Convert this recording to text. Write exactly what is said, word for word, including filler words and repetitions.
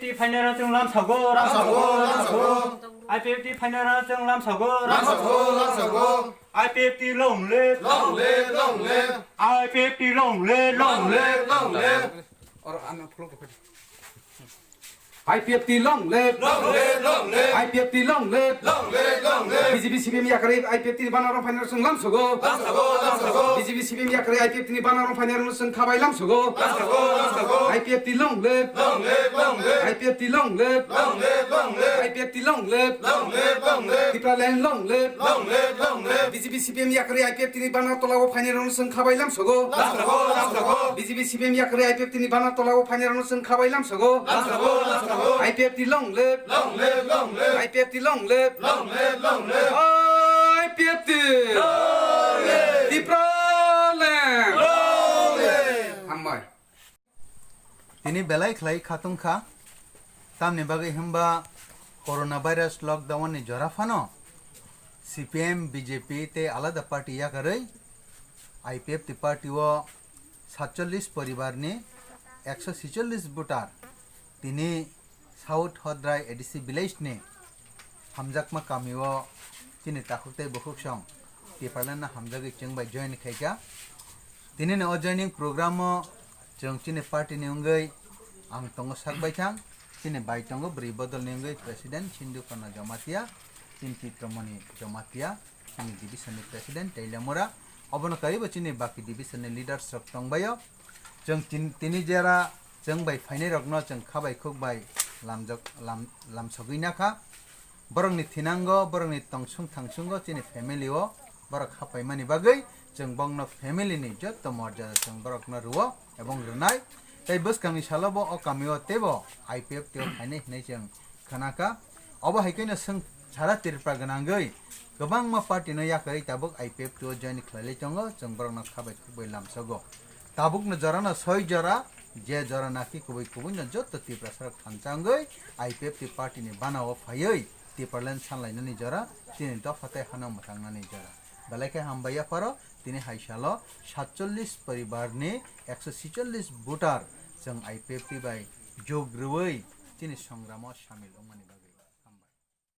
T final rok chwng lamsago, lamsago, lamsago. I P F T final rok chwng lamsago, lamsago, lamsago. I P F T long live, long live, long live. I P F T long live, long live, long live. Oro ano follow ko. I P F T long live. Long live, long live. I P F T long live. Long live, long live. B J P C P M yakarwi I P F T ni banner rok final rok chwng lamsago. Lamsago, lamsago. B J P C P M yakarwi I P F T ni banner rok final rok chwng khabai lamsago. Lamsago, lamsago. I P F T long live. Long live, long live. I P F T long live. Long live, long live. I P F T long live. Long live, long live. Tipraland long live. Long live, long live. B J P C P M yakarwi I P F T ni banner tola o final rok chwng khabai lamsago. Lamsago, lamsago. B J P C P M yakarwi I P F T ni banner tola o final rok chwng khabai lamsago. Lamsago, lamsago. I P F T long live. Long live, long live. I P F T long live. Long live, long live. I P F T. Long live. Tipraland. Long live. Hambai. Tini belai khlai khatung kha. Tamni bagwi hwnba coronavirus lockdown ni jora phano C P M, B J P tei alada party yakarwi I P F T party o satchollish poribar ni ekso sicholish voter tini South Hodrai A D C village ni hamjakma kami o chini takhuk tei bukhuk song Tipraland no hamjagwi chwng bai join khaikha. Tini ni o joining program o chwng chini party ni wngwi ang tongo sak baithang, chini bai tongo bwrwi bodol ni wngwi president Sindhu Kana Jamatia, chini Chitramani Jamatia, chini division ni president Teilamura, obono karibo chini baki division ni leaders rok tongbaio. Chwng tin-, tini jera chwng bai phainai rokno chwng kha bai khuk bai lamjak-, lam-, lamsogwi nakha. Borokni thinango, borokni tongsung thangsungo chini family o borok hapaimani bagwi chwng bongno family ni jotto morjada chwng borokno rwo ebong rwnai. Tei bwskangni salo bo o kamio teibo I P F T o phainai hinwi chwng khnakha. Obo hai kheno chwng sara Tripura gwnangwi kwbangma party no yakarwi tabuk I P F T o join khlailai tongo, chwng borokno kha bai khuk bai lamsogo. Tabukno jorano soi jora, je jora naki kubui kubui no jotto Tiprasa rok thansa wngwi I P F T party ni bana o phaiwi Tipraland sanlainani jora chini dopha tei hano mwtangnani jora. Belai khe hambai yapharo tini hai salo satchollish poribar ni ekso sicholish voter chwng I P F T bai jog rwui chini songramo samil wngmani bagwi.